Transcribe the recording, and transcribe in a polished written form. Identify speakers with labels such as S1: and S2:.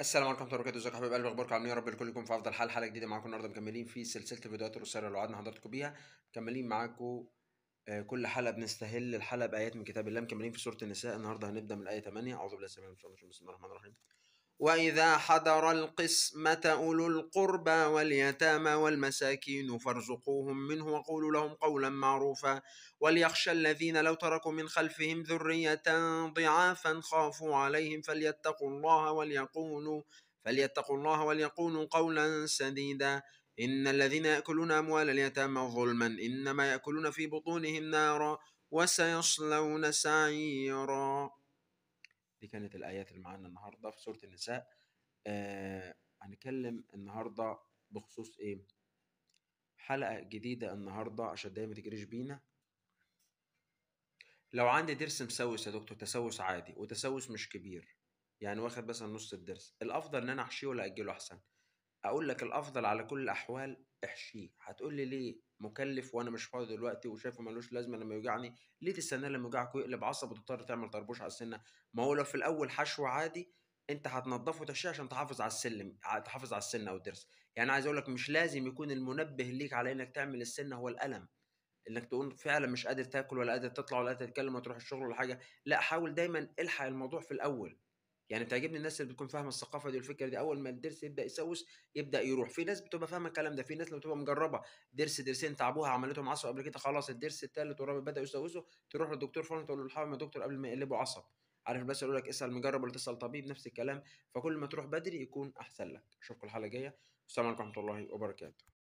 S1: السلام عليكم ورحمة الله وبركاته. ازيكم يا حبايب قلبي، اخباركم عاملين ايه؟ يا رب الكل يكون في افضل حال. حلقة جديدة معاكم النهارده، مكملين في سلسلة الفيديوهات القصيرة اللي وعدنا حضراتكم بيها. مكملين معاكم كل حلقة بنستهل الحلقة بايات من كتاب الله. مكملين في سورة النساء. النهارده هنبدا من الايه 8. اعوذ بالله السميع العليم، بسم الله الرحمن الرحيم. واذا حضر القسمة اولو القربى واليتامى والمساكين فارزقوهم منه وقولوا لهم قولا معروفا وليخشى الذين لو تركوا من خلفهم ذرية ضعافا خافوا عليهم فليتقوا الله وليقولوا قولا سديدا. إن الذين يأكلون أموال اليتامى ظلما إنما يأكلون في بطونهم نارا وسيصلون سعيرا. دي كانت الآيات اللي معانا النهارده في سورة النساء. هنتكلم النهارده بخصوص إيه؟ حلقة جديدة النهارده عشان دايما ما تجريش بينا. لو عندي ضرس مسوس يا دكتور، تسوس عادي وتسوس مش كبير، يعني واخد مثلا نص الضرس، الأفضل إن أنا أحشيه ولا أجله أحسن؟ أقول لك الأفضل على كل الأحوال احشيه. هتقول لي ليه مكلف وأنا مش فاضي دلوقتي وشايفه ملوش لازمة لما يوجعني؟ ليه تستناه لما يوجعك ويقلب عصب وتضطر تعمل طربوش على السنة؟ ما هو لو في الأول حشو عادي أنت هتنضفه وتحشيه عشان تحافظ على السلم، تحافظ على السنة أو الضرس. يعني عايز أقول لك مش لازم يكون المنبه ليك على إنك تعمل السنة هو الألم، إنك تقول فعلا مش قادر تاكل ولا قادر تطلع ولا قادر تتكلم ولا تروح الشغل ولا حاجة. لا، حاول دايما الحق الموضوع في الأول. يعني بتعجبني الناس اللي بتكون فاهمه الثقافة دي والفكرة دي، اول ما الضرس يبدا يسوس يبدا يروح. في ناس بتبقى فاهمه الكلام ده، في ناس لما بتبقى مجربه ضرس ضرسين تعبوها عملتهم عصب قبل كده، خلاص الضرس الثالث والرابع بداوا يسوسوا، تروح للدكتور فورا تقول له الحقني يا دكتور قبل ما يقلبوا عصب. عارف، بس يقول لك اسال مجرب ولا تسال طبيب، نفس الكلام. فكل ما تروح بدري يكون احسن لك. اشوفكم الحلقة الجاية، والسلام عليكم ورحمة الله وبركاته.